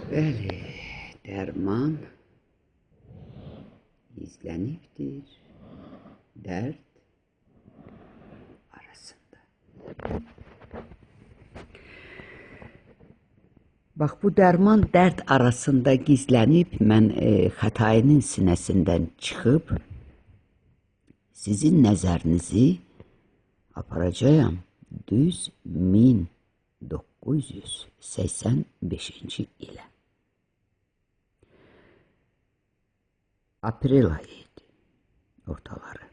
Bəli, dərman gizlənibdir dərd arasında. Bax, bu dərman dərd arasında gizlənib, mən Xətainin sinəsindən çıxıb sizin nəzərinizi aparacağam düz 1985-ci ilə. Aprel ayı idi ortaları.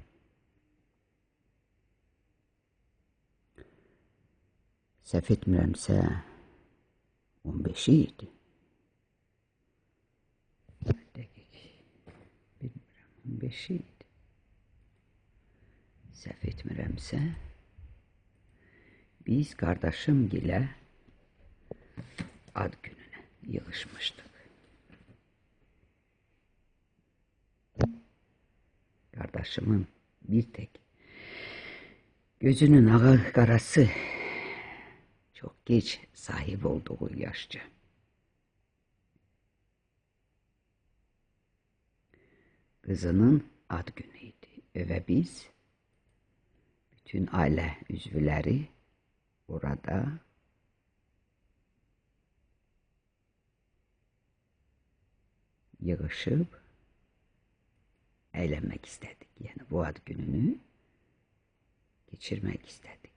Səhv etmirəmsə 15-i idi. Dəqiq bilmirəm, 15-i idi. Səhv etmirəmsə biz qardaşım ilə ad gününə yığışmışdıq. Qardaşımın bir tek gözünün ağı qarası çok geç sahip olduğu yaşca. Kızının ad günüydü ve biz bütün aile üzvleri orada yığışıb eğlenmek istedik. Yani bu ad gününü geçirmek istedik.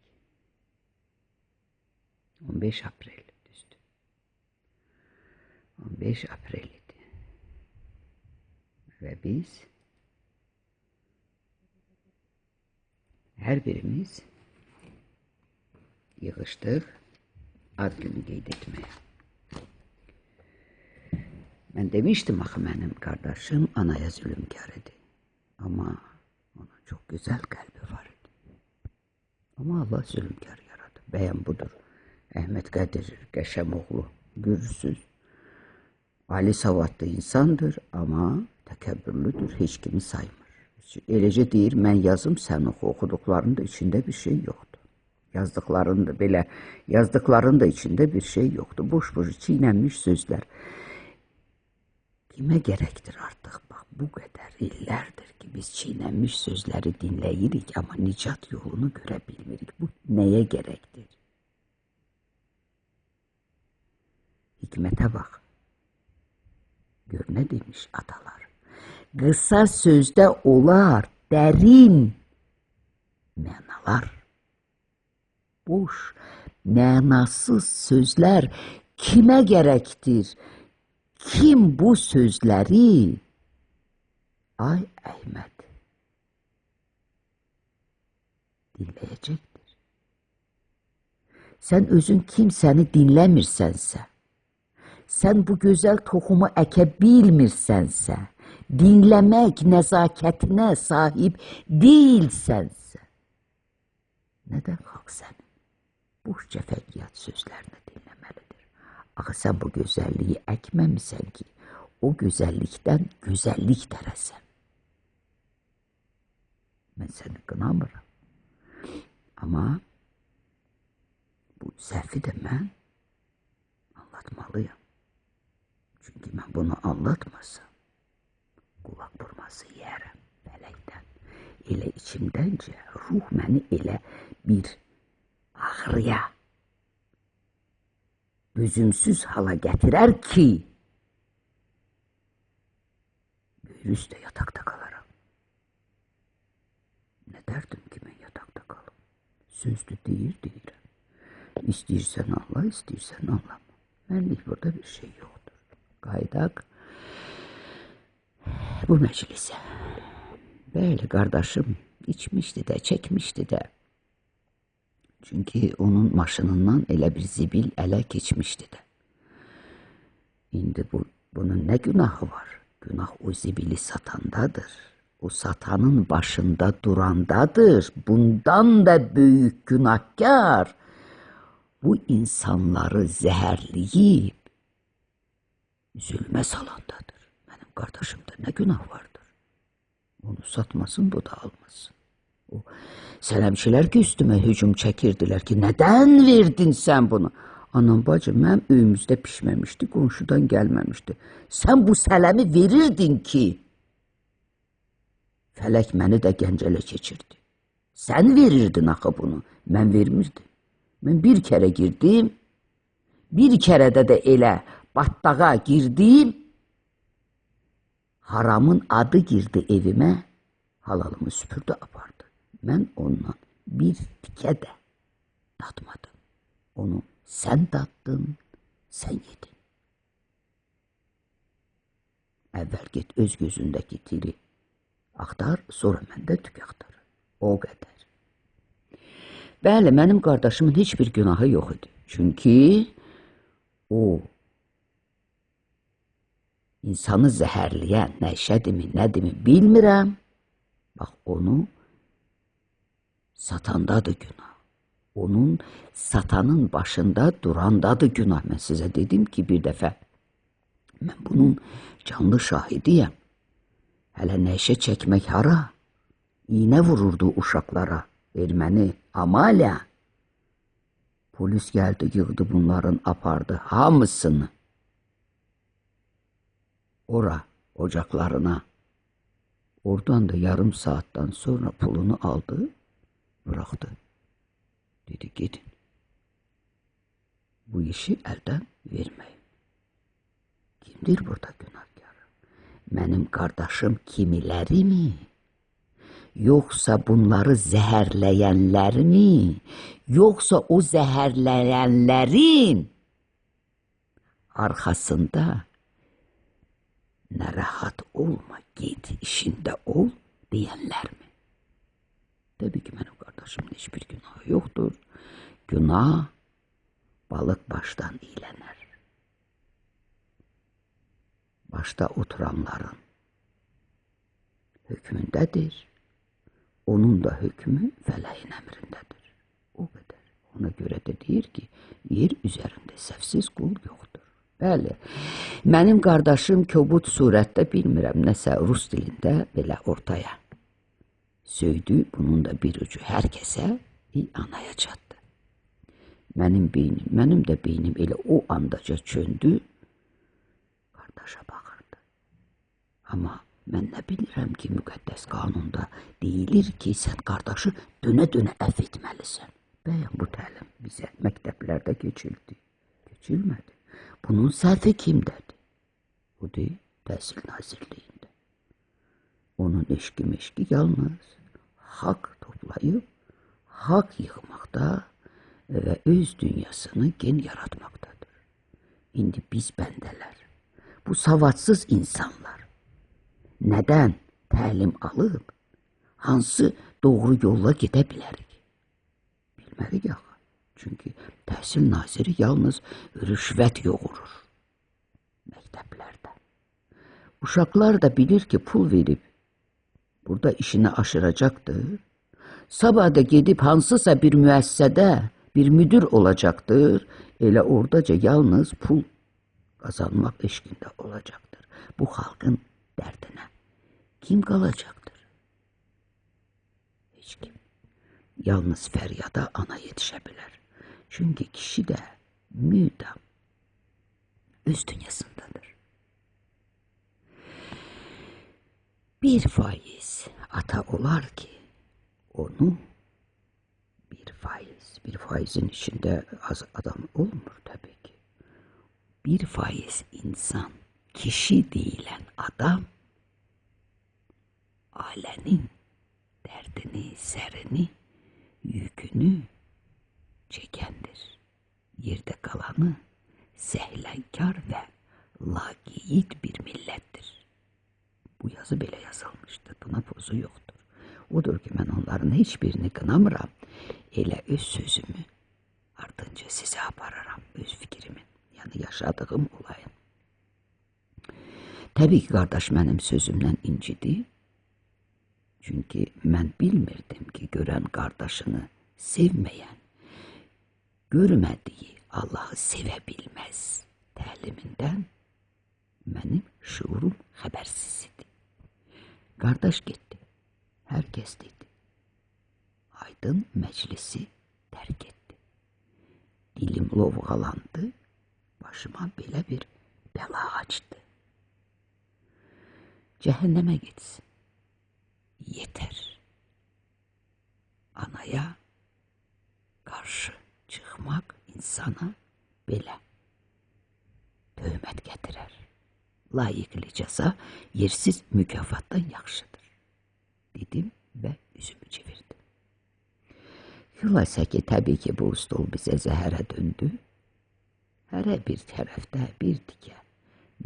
15 April düzdür. 15 April idi. Ve biz her birimiz yığışdıq ad günü qeyd etməyə. Mən demişdim axı mənim qardaşım anaya zülmkar idi. Amma onun çox gözəl qəlbi var idi. Amma Allah zülmkar yaradı. Bəyən budur. Əhməd Qədir Qəşəmoğlu görürsünüz. Ali savadlı insandır, amma təkəbbürlüdür, heç kimi saymır. Eləcə deyir, mən yazım, sən oxu. Oxuduqlarının da içində bir şey yoxdur. Yazdıqlarının da belə, yazdıqlarının da içində bir şey yoxdur. Boş-boş çiğnənmiş sözlər. Kimə gərəkdir artıq? Bax, bu qədər illərdir ki, biz çiğnənmiş sözləri dinləyirik, amma nicat yolunu görə bilmirik. Bu nəyə gərəkdir? Hikmətə bax. Gör nə demiş atalar. Qısa sözdə olar dərin mənalar. Boş, mənasız sözlər kimə gərəkdir? Kim bu sözləri? Ay Əhməd dinləyəcəkdir. Sən özün kimsəni dinləmirsənsə, sən bu gözəl toxumu əkə bilmirsənsə, dinləmək nəzakətinə sahib deyilsənsə, nədən xalq sənin boş cəfəngiyat sözlərini dinləməlidir? Axı sən bu gözəlliyi əkməmisən ki, o gözəllikdən gözəllik dərəsən. Mən səni qınamıram. Amma bu səhvi də mən anlatmalıyam. Çünki mən bunu anlatmasam, qulaq vurması yeyərəm fələkdən. Elə içimdəncə ruh məni elə bir ağrıya, dözümsüz hala gətirər ki, böyrü üstə yataqda qalaram. Nə dərdim ki, mən yataqda qalım? Sözdür, deyirəm. İstəyirsən anla, istəyirsən anlama. Mənlik burada bir şey yoxdur. Qayıdaq bu məclisə. Bəli, qardaşım içmişdi də, çəkmişdi də. Çünki onun maşınından elə bir zibil ələ keçmişdi də. İndi bunun nə günahı var? Günah o zibili satandadır. O satanın başında durandadır. Bundan da böyük günahkar bu insanları zəhərləyib zülmə salandadır. Mənim qardaşımda nə günah vardır? Onu satmasın, bu da almasın. O sələmçilər ki, üstümə hücum çəkirdilər ki, nədən verdin sən bunu? Anam, bacım, mənim öyümüzdə pişməmişdi, qonşudan gəlməmişdi. Sən bu sələmi verirdin ki, fələk məni də Gəncələ keçirdi. Sən verirdin axı bunu, mən vermirdim. Mən bir kərə girdim, bir kərədə də elə batdağa girdim, haramın adı girdi evimə, halalımı süpürdü, apardı. Mən ondan bir tikə də datmadım. Onu sən datdın, sən yedin. Əvvəl get öz gözündəki tiri axtar, sonra məndə tük axtar. O qədər. Bəli, mənim qardaşımın heç bir günahı yox idi. Çünki o insanı zəhərləyən nəşədimi, nədimi bilmirəm. Bax, onu satandadır günah. Onun satanın başında durandadır günah. Mən sizə dedim ki, bir dəfə mən bunun canlı şahidiyəm. Hələ nəşə çəkmək hara? İynə vururdu uşaqlara, erməni, Amaliya. Polis gəldi, yığdı bunların, apardı hamısını. Ora, ocaqlarına. Oradan da yarım saatdan sonra pulunu aldı, bıraktı. Dedi, gedin. Bu işi əldən verməyin. Kimdir burada günahkar? Mənim qardaşım kimiləri mi? Yoxsa bunları zəhərləyənlər mi? Yoxsa o zəhərləyənlərin arxasında narahat olma, get işində ol deyənlər mi? Təbii ki, mənim qardaşımın heç bir günahı yoxdur. Günah balıq başdan iylənər. Başda oturanların hökmündədir. Onun da hökmü fələyin əmrindədir. O qədər. Ona görə də deyir ki, yer üzərində səhvsiz qul yoxdur. Bəli, mənim qardaşım kobud surətdə bilmirəm, nəsə rus dilində belə ortaya söydü. Bunun da bir ucu hər kəsə anaya çatdı. Mənim beynim, mənim də beynim elə o andaca çöndü, qardaşa baxırdı. Amma mən nə bilirəm ki, müqəddəs qanunda deyilir ki, sən qardaşı dönə-dönə əfv etməlisən. Bəyən bu təlim bizə məktəblərdə keçildi, keçilmədi. Bunun səhvi kimdədir? Budur, Təhsil Nazirliyində. Onun eşki-meşki yalnız haqq toplayıb, haqq yığmaqda və öz dünyasını gen yaratmaqdadır. İndi biz bəndələr, bu savadsız insanlar nədən təlim alıb, hansı doğru yolla gedə bilərik? Bilmərik axı. Çünki Təhsil Naziri yalnız rüşvət yoğurur məktəblərdə. Uşaqlar da bilir ki, pul verib burada işini aşıracaqdır. Sabah da gedib hansısa bir müəssisədə bir müdür olacaqdır. Elə oradaca yalnız pul qazanmaq eşqində olacaqdır. Bu xalqın dərdinə kim qalacaqdır? Heç kim. Yalnız fəryada ana yetişə bilər. Çünki kişi də müdam öz dünyasındadır. 1% ata olar ki, onu 1%, 1%-in içində az adam olmur təbii ki. 1% insan, kişi deyilən adam ailənin dərdini, sərini, yükünü çəkəndir. Yerdə qalanı səhlənkar və laqeyd bir millətdir. Bu yazı belə yazılmışdır. Buna pozu yoxdur. Odur ki, mən onların heç birini qınamıram. Elə öz sözümü ardınca sizə apararam, öz fikrimin, yəni yaşadığım olayın. Təbii ki, qardaş mənim sözümdən incidi. Çünki mən bilmirdim ki, görən qardaşını sevməyən, görmədiyi Allahı sevə bilməz təlimindən mənim şuurum xəbərsiz idi. Qardaş getdi, hər kəs dedi. Aydın məclisi tərk etdi. Dilim lovğalandı, başıma belə bir bəla açdı. Cəhənnəmə getsin. Yetər. Anaya qarşı çıxmaq insana belə töhmət gətirər. Layiqli cəza yersiz mükafatdan yaxşıdır, dedim və üzümü çevirdim. Xülasə ki, təbii ki, bu stol bizə zəhərə döndü. Hərə bir tərəfdə bir tikə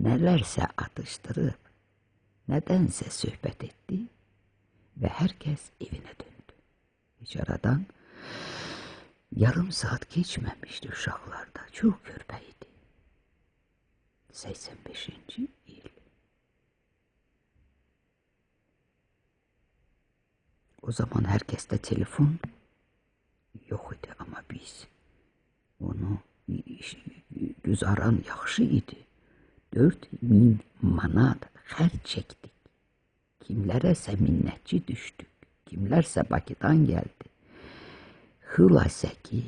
nələrsə atışdırıb, nədənsə söhbət etdi və hər kəs evinə döndü. Heç aradan yarım saat keçməmişdi, uşaqlarda çox körpə idi. 85-ci il. O zaman hər kəsdə telefon yox idi, amma biz onu güzaran yaxşı idi. 4000 manat xərc çəkdik. Kimlərəsə minnətçi düşdük, kimlərsə Bakıdan gəldi. Xülasə ki,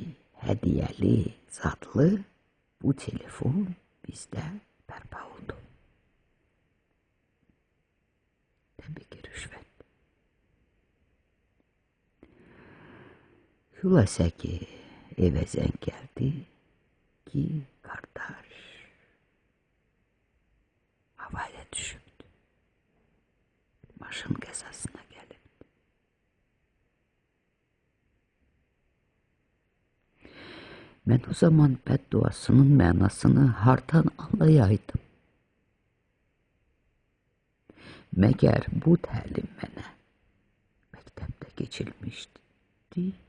hədiyyəli, zadlı bu telefon bizdə bərpa oldu. Təbii ki, rüşvət. Xülasə ki, evə zəng gəldi ki, qardaş havaya düşübdü. Maşın qəzasına gəlibdi. Mən o zaman bədduasının mənasını hardan anlayaydım? Məgər bu təlim mənə məktəbdə keçilmişdi? Deyil.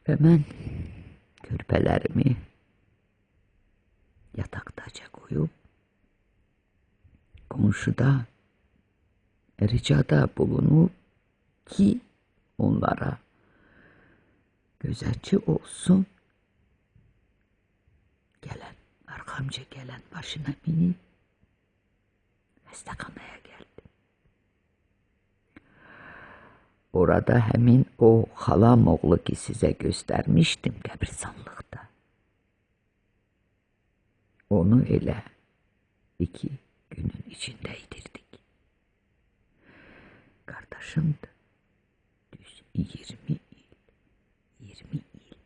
Və mən körpələrimi yataqdaca qoyub, qonşuda ricada bulunub ki, onlara gözətçi olsun. Gələn, arxamca gələn maşına minib xəstəxanaya gəldim. Orada həmin o xalam oğlu ki sizə göstərmişdim qəbristanlıqda. Onu elə 2 günün içində itirdik. Qardaşımdır. Düz 20 il. 20 il.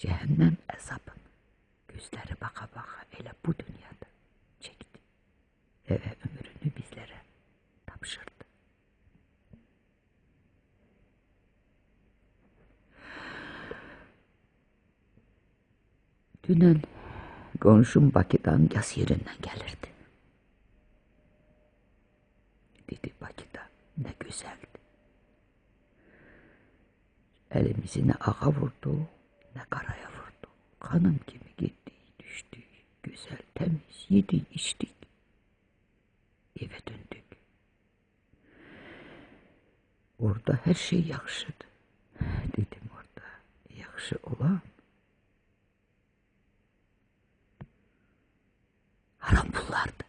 Cəhənnəm əzabını gözləri baxa-baxa elə bu dünyada çəkdi və ömrünü bizlərə tapşırdı. Dünən qonşum Bakıdan yas yerindən gəlirdi. Dedi, Bakıda nə gözəldir. Əlimizi nə ağa vurdu, nə qaraya vurdu. Xanım kimi getdik, düşdük, gözəl, təmiz, yedik, içdik. Evə döndük. Orada hər şey yaxşıdır. Dedim, orada yaxşı olan haram pullardı.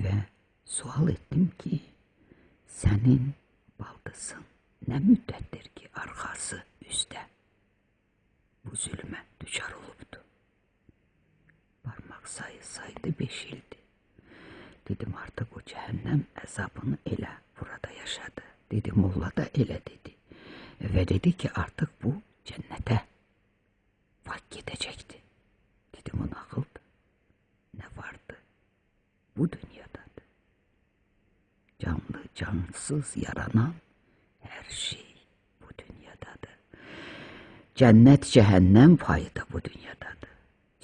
Və sual etdim ki, sənin baldızın nə müddətdir ki, arxası üstə bu zülmə düçar olubdu? Barmaq sayı saydı 5 ildi. Dedim, artıq o cəhənnəm əzabını elə burada yaşadı. Dedi, molla da elə dedi. Və dedi ki, artıq bu cənnətə fak gedəcəkdi. Dedim, o nağıldı. Nə vardı? Bu dünyadadır. Canlı, cansız yaranan hər şey bu dünyadadır. Cənnət, cəhənnəm payı da bu dünyadadır.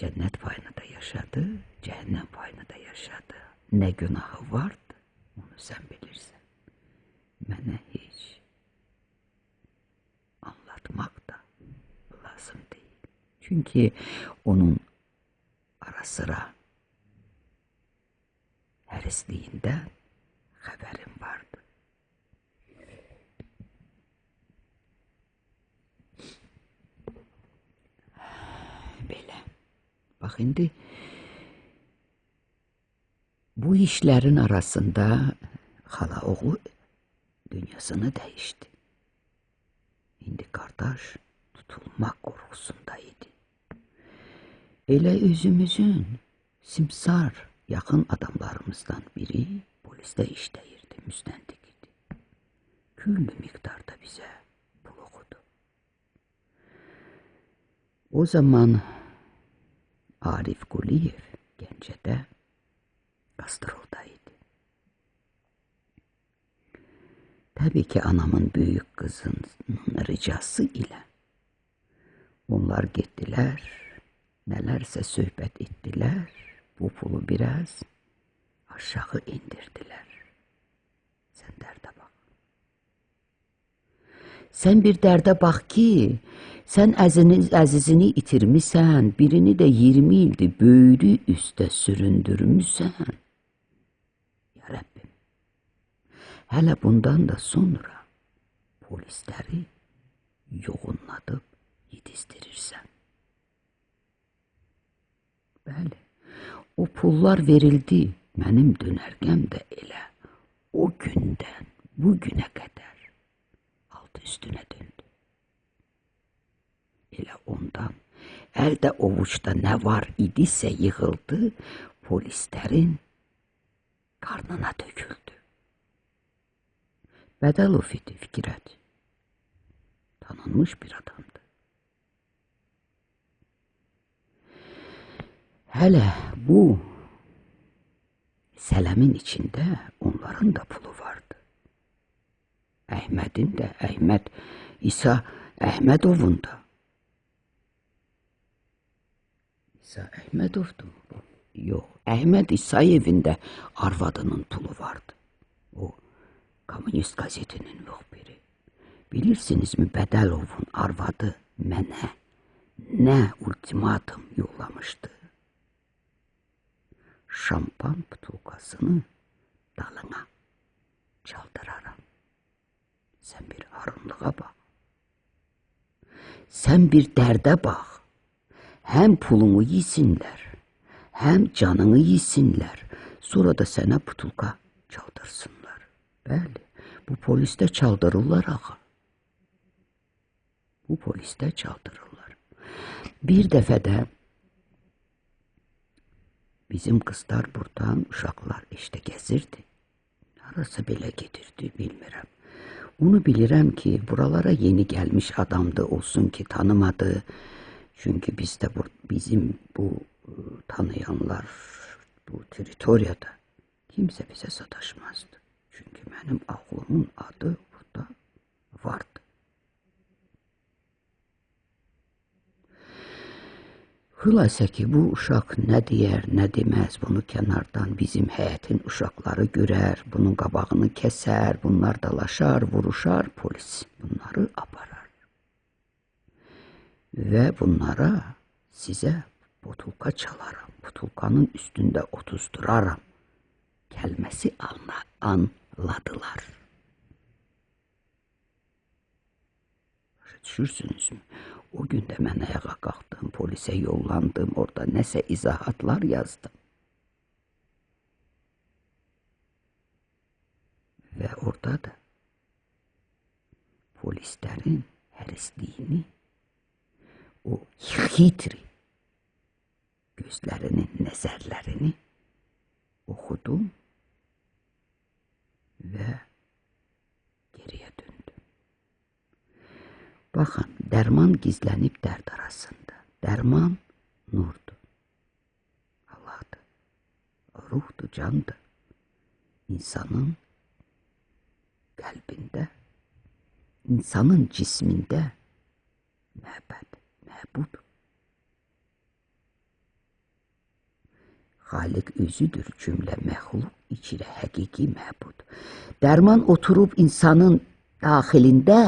Cənnət payını da yaşadı, cəhənnəm payını da yaşadı. Nə günahı vardı, onu sən bilirsən. Mənə heç anlatmaq da lazım deyil. Çünki onun ara sıra hərisliyindən xəbərim vardı. Belə. Bax, indi bu işlərin arasında Xala oğlu dünyasını dəyişdi. İndi qardaş tutulmaq qorxusunda idi. Elə özümüzün simsar yaxın adamlarımızdan biri polisdə işləyirdi, müstəntiq idi. Küllü miqdarda bizə pul oxudu. O zaman Arif Quliyev Gəncədə gastrolda idi. Təbii ki, anamın böyük qızının ricası ilə onlar getdilər, nələrsə söhbət etdilər, bu pulu biraz aşağı indirdilər. Sən dərdə bax. Sən bir dərdə bax ki, sən əzizini itirmisən, birini də 20 ildir böyrü üstə süründürmüsən. Ya Rəbbim, hələ bundan da sonra polisləri yoğunladıb yetizdirirsən. Bəli, o pullar verildi, mənim dönərgəm də elə o gündən bu günə qədər altı üstünə döndü. Elə ondan əldə ovuçda nə var idisə yığıldı, polislərin qarnına töküldü. Bədəlov idi Fikrət. Tanınmış bir adamdı. Hələ bu sələmin içində onların da pulu vardı. Əhmədin də, Əhməd İsa Əhmədovun da. İsa Əhmədovdur bu? Yox, Əhməd İsayevin də arvadının pulu vardı. O, Komünist qəzetinin müxbiri. Bilirsinizmi Bədəlovun arvadı mənə nə ultimatum yollamışdı? Şampan butulkasını dalına çaldıraram. Sən bir arınlığa bax. Sən bir dərdə bax. Həm pulunu yesinlər, həm canını yesinlər. Sonra da sənə butulka çaldırsınlar. Bəli, bu polisdə çaldırırlar ağa. Bu polisdə çaldırırlar. Bir dəfə də bizim qızlar buradan, uşaqlar işte gəzirdi. Harasa belə gedirdi, bilmirəm. Onu bilirəm ki, buralara yeni gəlmiş adamdı, olsun ki tanımadı. Çünki bizdə bizim bu tanıyanlar bu territoriyada kimsə bizə sataşmazdı. Çünki mənim oğlumun adı burada vardı. Xülasə ki, bu uşaq nə deyər, nə deməz, bunu kənardan bizim həyətin uşaqları görər, bunun qabağını kəsər, bunlar dalaşar, vuruşar, polis bunları aparar. Və bunlara sizə butulka çalaram, butulkanın üstündə otuzduraram kəlməsi anladılar. Başa düşürsünüzmü? O gün də mən ayağa qalxdım, polisə yollandım, orada nəsə izahatlar yazdım. Və orada da polislərin hərisliyini, o xitri gözlərinin nəzərlərini oxudum və geriyə döndüm. Baxın, dərman gizlənib dərd arasında. Dərman nurdur, Allahdır, ruhdur, candır. İnsanın qəlbində, insanın cismində məbəd, məbud. Xaliq özüdür cümlə məxluq içirə həqiqi məbud. Dərman oturub insanın daxilində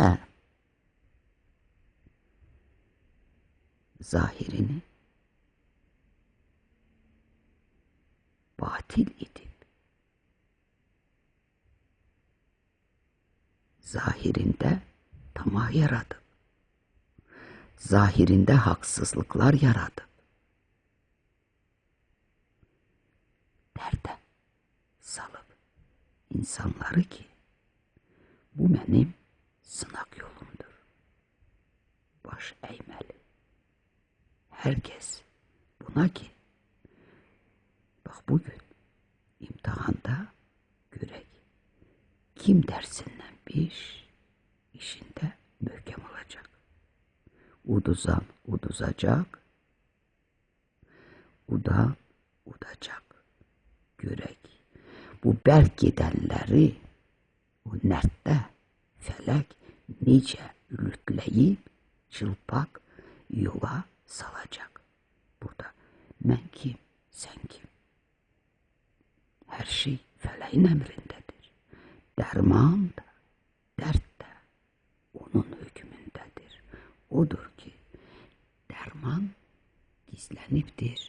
zahirini batil edib, zahirində tamah yaradıb, zahirində haqsızlıqlar yaradıb, dərdə salıb insanları ki, bu mənim sınaq yolumdur. Baş əyməli. Hər kəs buna ki, bax bugün imtahanda görək kim dərsindən bir işində möhkəm olacaq. Uduzan uduzacaq, udan udacaq. Görək bu bərk gedənləri o nərddə fələk necə ülütləyib çılpaq yola salacaq. Burada mən kim, sən kim? Hər şey fələyin əmrindədir. Dərman da, dərd də onun hökmündədir. Odur ki, dərman gizlənibdir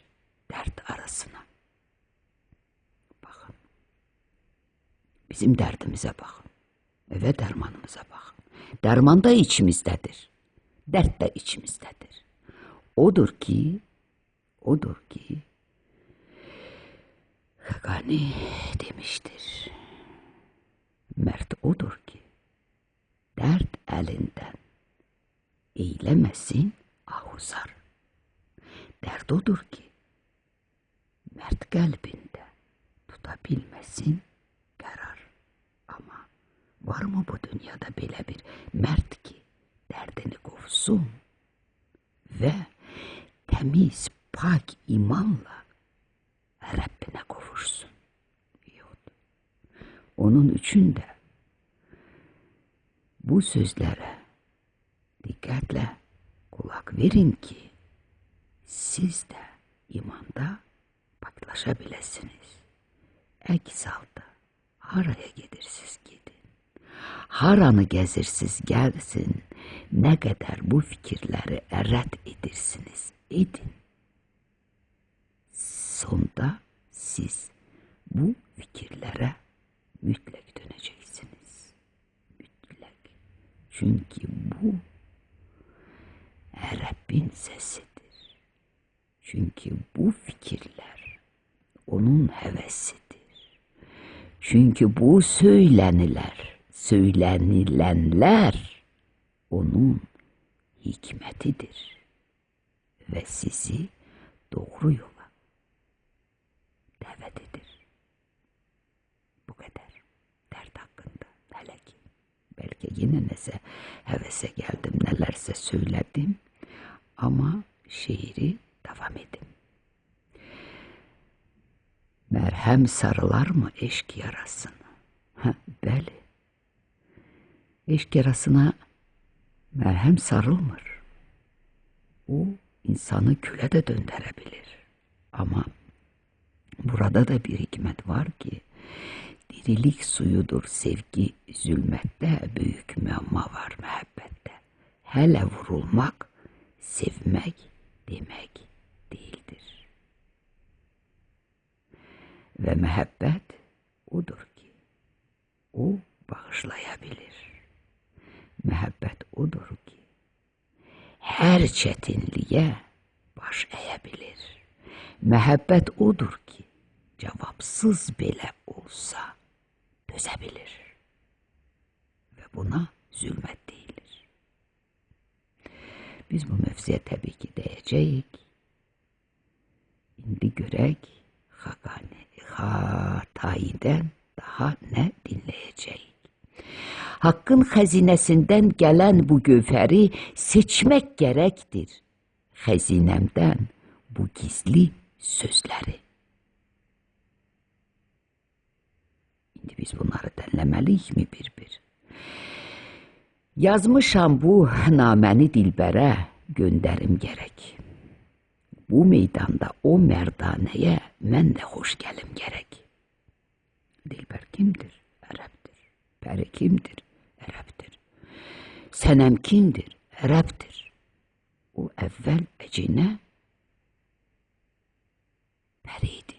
dərd arasına. Baxın, bizim dərdimizə baxın və dərmanımıza baxın. Dərman da içimizdədir, dərd də içimizdədir. Odur ki, Xaqani demişdir. Mərd odur ki, dərd əlindən eyləməsin ahuzar. Dərd odur ki, mərd qəlbində tuta bilməsin qərar. Amma var mı bu dünyada belə bir mərd ki, dərdini qovsun və təmiz, pak imanla Rəbbinə qovuşsun? Yox. Onun üçün də bu sözlərə diqqətlə qulaq verin ki, siz də imanda paklaşa biləsiniz. Əks halda haraya gedirsiz gedin, haranı gəzirsiz gəlsin, nə qədər bu fikirləri rədd edirsiniz edin. Sonda siz bu fikirlərə mütləq dönəcəksiniz. Mütləq. Çünki bu Rəbbin səsidir. Çünki bu fikirlər onun həvəsidir. Çünki bu söylənilənlər onun hikmətidir və sizi doğru yola dəvət edir. Bu qədər dərd haqqında hələ ki. Bəlkə yenə nəsə həvəsə gəldim, nələrsə söylədim, amma şeiri davam edin. Mərhəm sarılar mı eşq yarasına? Hə, bəli. Eşq yarasına mərhəm sarılmır. O, insanı külə də döndərə bilir. Amma burada da bir hikmət var ki, dirilik suyudur sevgi zülmətdə, böyük müəmma var məhəbbətdə. Hələ vurulmaq, sevmək demək deyildir. Və məhəbbət odur ki, o bağışlaya bilir. Məhəbbət odur ki, hər çətinliyə baş əyə bilir. Məhəbbət odur ki, cavabsız belə olsa dözə bilir. Və buna zülmət deyilir. Biz bu mövzuya təbii ki dəyəcəyik. İndi görək Xataidən daha nə dinləyəcəyik. Haqqın xəzinəsindən gələn bu gövhəri seçmək gərəkdir. Xəzinəmdən bu gizli sözləri. İndi biz bunları dinləməliyikmi bir-bir? Yazmışam bu naməni dilbərə, göndərim gərək. Bu meydanda o mərdanəyə mən də xoş gəlim gərək. Dilbər kimdir? Ərəbdir. Pəri kimdir? Ərəbdir. Sənəm kimdir? Ərəbdir. O əvvəl əcinə pəri idi.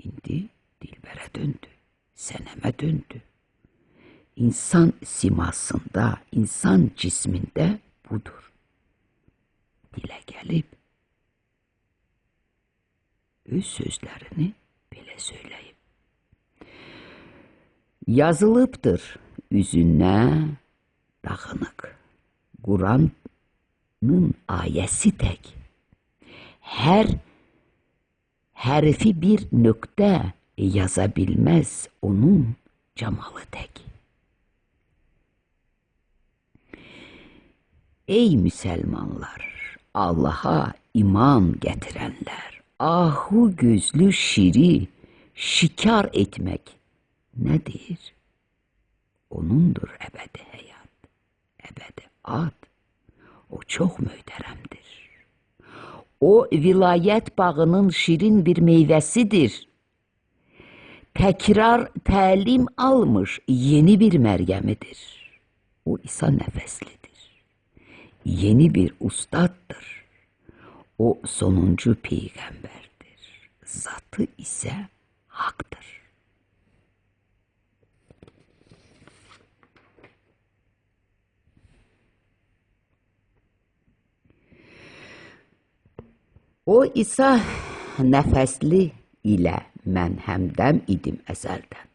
İndi dilbərə döndü, sənəmə döndü. İnsan simasında, insan cismində budur. Dilə gəlib öz sözlərini belə söyləyib. Yazılıbdır üzünə dağınıq Quranın ayəsi tək. Hər hərfi bir nöqtə yaza bilməz onun camalı tək. Ey müsəlmanlar, Allaha iman gətirənlər, ahu gözlü şiri şikar etmək nədir? Onundur əbədi həyat, əbədi ad. O çox möhtərəmdir. O vilayət bağının şirin bir meyvəsidir. Təkrar təlim almış yeni bir Məryəmidir. O İsa nəfəslidir. Yeni bir ustaddır. O sonuncu peyğəmbərdir. Zatı isə haqdır. O İsa nəfəsli ilə mən həmdəm idim əzəldən.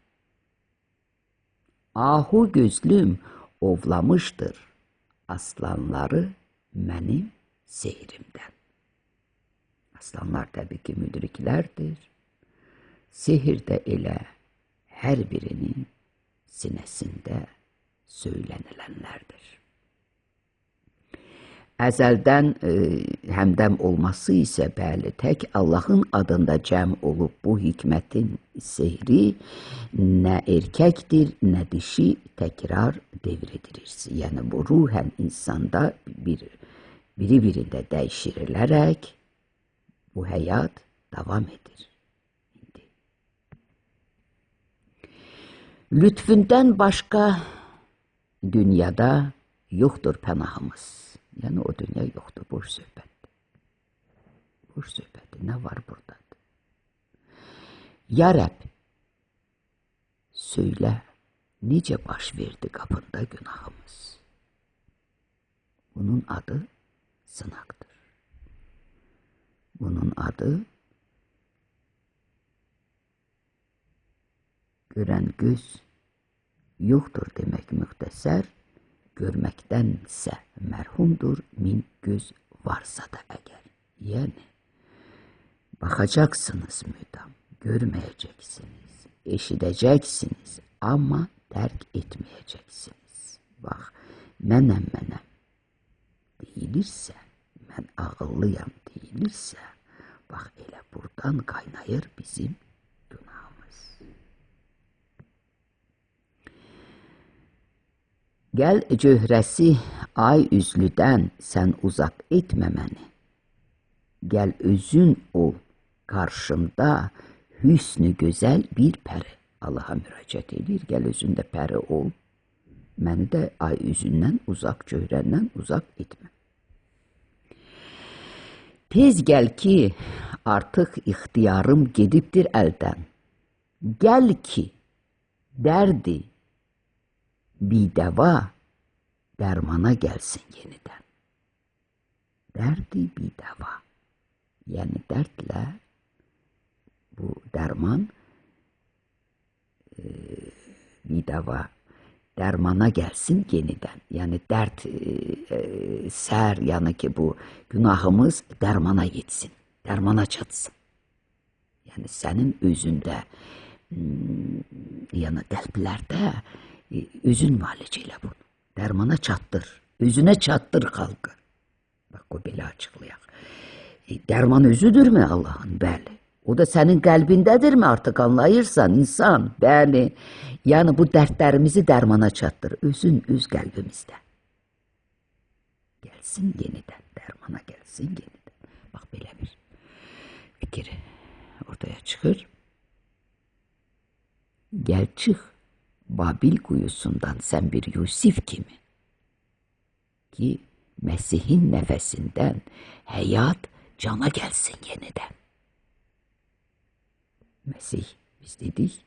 Ahu gözlüm ovlamışdır aslanları mənim sehrimdən. Aslanlar təbii ki, müdriklərdir. Sehir də elə hər birinin sinəsində söylənilənlərdir. Əzəldən həmdəm olması isə bəli, tək Allahın adında cəm olub bu hikmətin sehri nə erkəkdir, nə dişi təkrar devr edilir. Yəni bu ruhən insanda biri-birində dəyişirilərək bu həyat davam edir. İndi. Lütfündən başqa dünyada yoxdur pənahımız. Yəni o dünya yoxdur, boş söhbətdir. Boş söhbətdir, nə var burada? Ya Rəbb, söylə, necə baş verdi qapında günahımız? Bunun adı sınaqdır. Bunun adı görən göz yoxdur demək müxtəsər, görməkdənsə mərhumdur min göz varsa da əgər. Yəni, baxacaqsınız müdam, görməyəcəksiniz, eşidəcəksiniz, amma tərk etməyəcəksiniz. Bax, mənəm deyilirsə, mən ağıllıyam deyilirsə, bax, elə buradan qaynayır bizim günahımız. Gəl cöhrəsi ay üzlüdən sən uzaq etmə məni. Gəl özün ol qarşımda hüsnü gözəl bir pəri. Allaha müraciət edir, gəl özün də pəri ol. Məni də ay üzündən uzaq, cöhrəndən uzaq etmə. Tez gəl ki, artıq ixtiyarım gedibdir əldən. Gəl ki, dərdi bidəva dərmana gəlsin yenidən. Dərdi bidəva. Yəni dərdlə bu dərman bidəva dərmana gəlsin yenidən. Yəni dərd sər, yəni ki bu günahımız dərmana yetsin, dərmana çatsın. Yəni sənin özündə, yəni qəlblərdə özün müalicə elə bunu. Dərmana çatdır. Özünə çatdır xalqı. Bax, o belə açıqlayaq. Dərman özüdürmü Allahın? Bəli. O da sənin qəlbindədirmi artıq anlayırsan insan? Bəli. Yəni bu dərdlərimizi dərmana çatdır. Özün öz qəlbimizdə. Gəlsin yenidən. Dərmana gəlsin yenidən. Bax, belə bir fikir ortaya çıxır. Gəl çıx Babil quyusundan sən bir Yusif kimi ki, Məsihin nəfəsindən həyat cana gəlsin yenidən. Məsih, biz dedik,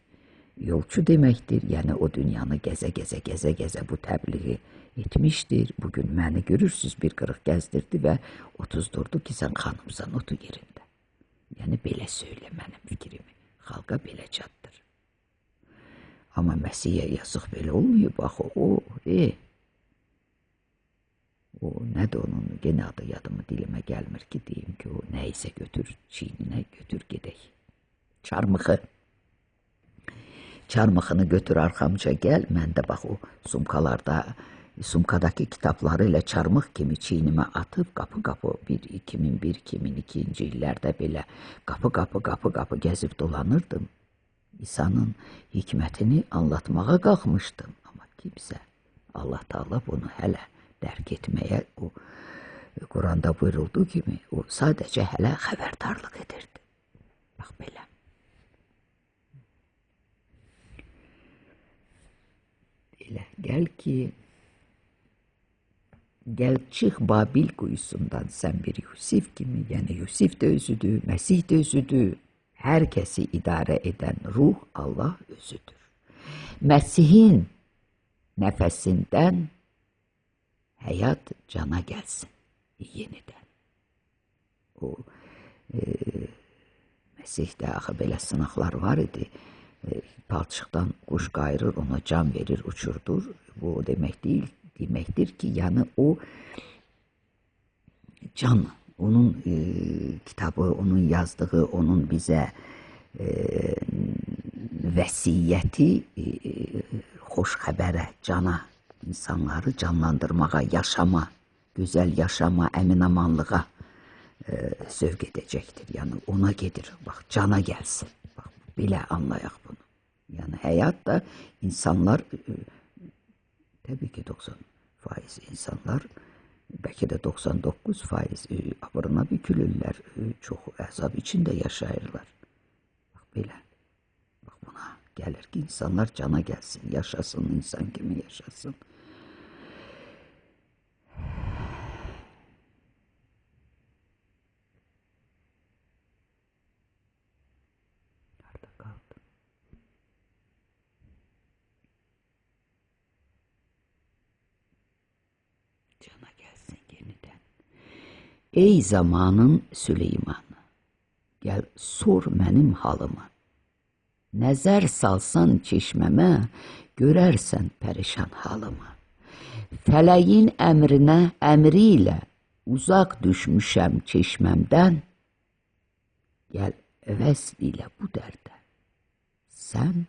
yolçu deməkdir. Yəni o dünyanı gəzə-gəzə bu təbliği etmişdir. Bugün məni görürsünüz, bir qırıq gəzdirdi və otuzdurdu ki, sən xanımsan, otur yerində. Yəni belə söylə mənim fikrimi, xalqa belə çatdır. Amma Məsihə yazıq belə olmayıb axı o, O nədir onun, yenə adı yadımı dilimə gəlmir ki, deyim ki, o nə isə götür, çiyninə götür gedək. Çarmıxı. Çarmıxını götür arxamca gəl, mən də bax o sumkalarda, sumkadakı kitabları ilə çarmıx kimi çiynimə atıb qapı-qapı 2001-2002-ci illərdə belə qapı-qapı gəzib dolanırdım. İsa'nın hikmətini anlatmağa qalxmışdım. Amma kimsə, Allah Teala bunu hələ dərk etməyə, o Quranda buyurulduğu kimi, o sadəcə hələ xəbərdarlıq edirdi. Bax belə. Belə, gəl ki, gəl çıx Babil quyusundan sən bir Yusif kimi, yəni Yusif də özüdür, Məsih də özüdür. Hər kəsi idarə edən ruh Allah özüdür. Məsihin nəfəsindən həyat cana gəlsin yenidən. O Məsihdə axı belə sınaqlar var idi. Palçıqdan quş qayırır, ona can verir, uçurdur. Bu o demək deyil, deməkdir ki, yəni o can, onun kitabı, onun yazdığı, onun bizə vəsiyyəti xoş xəbərə, cana, insanları canlandırmağa, yaşama, gözəl yaşama, əminamanlığa sövq edəcəkdir. Yəni ona gedir, bax, cana gəlsin. Bax, belə anlayaq bunu. Yəni həyat da insanlar, təbii ki 90% insanlar, bəlkə də 99% abırına bükülürlər, çox əzab içində yaşayırlar. Bax, belə. Bax, buna gəlir ki, insanlar cana gəlsin, yaşasın, insan kimi yaşasın. Harda qaldım? Cana gəlsin yenidən. Ey zamanın Süleymanı, gəl sor mənim halımı. Nəzər salsan çeşməmə, görərsən pərişan halımı. Fələyin əmri ilə uzaq düşmüşəm çeşməmdən. Gəl vəsl ilə bu dərdə, sən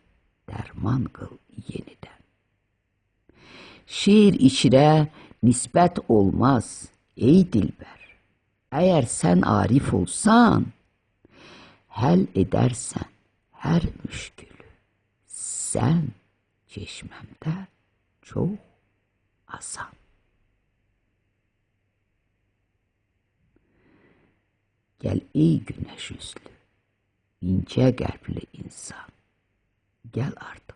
dərman qıl yenidən. Şiir içrə nisbət olmaz, ey dilbər. Əgər sən arif olsan, həll edərsən hər müşkülü. Sən çeşməmdə çox asan. Gəl ey günəş yüzlü, incə qəlbli insan, gəl artıq.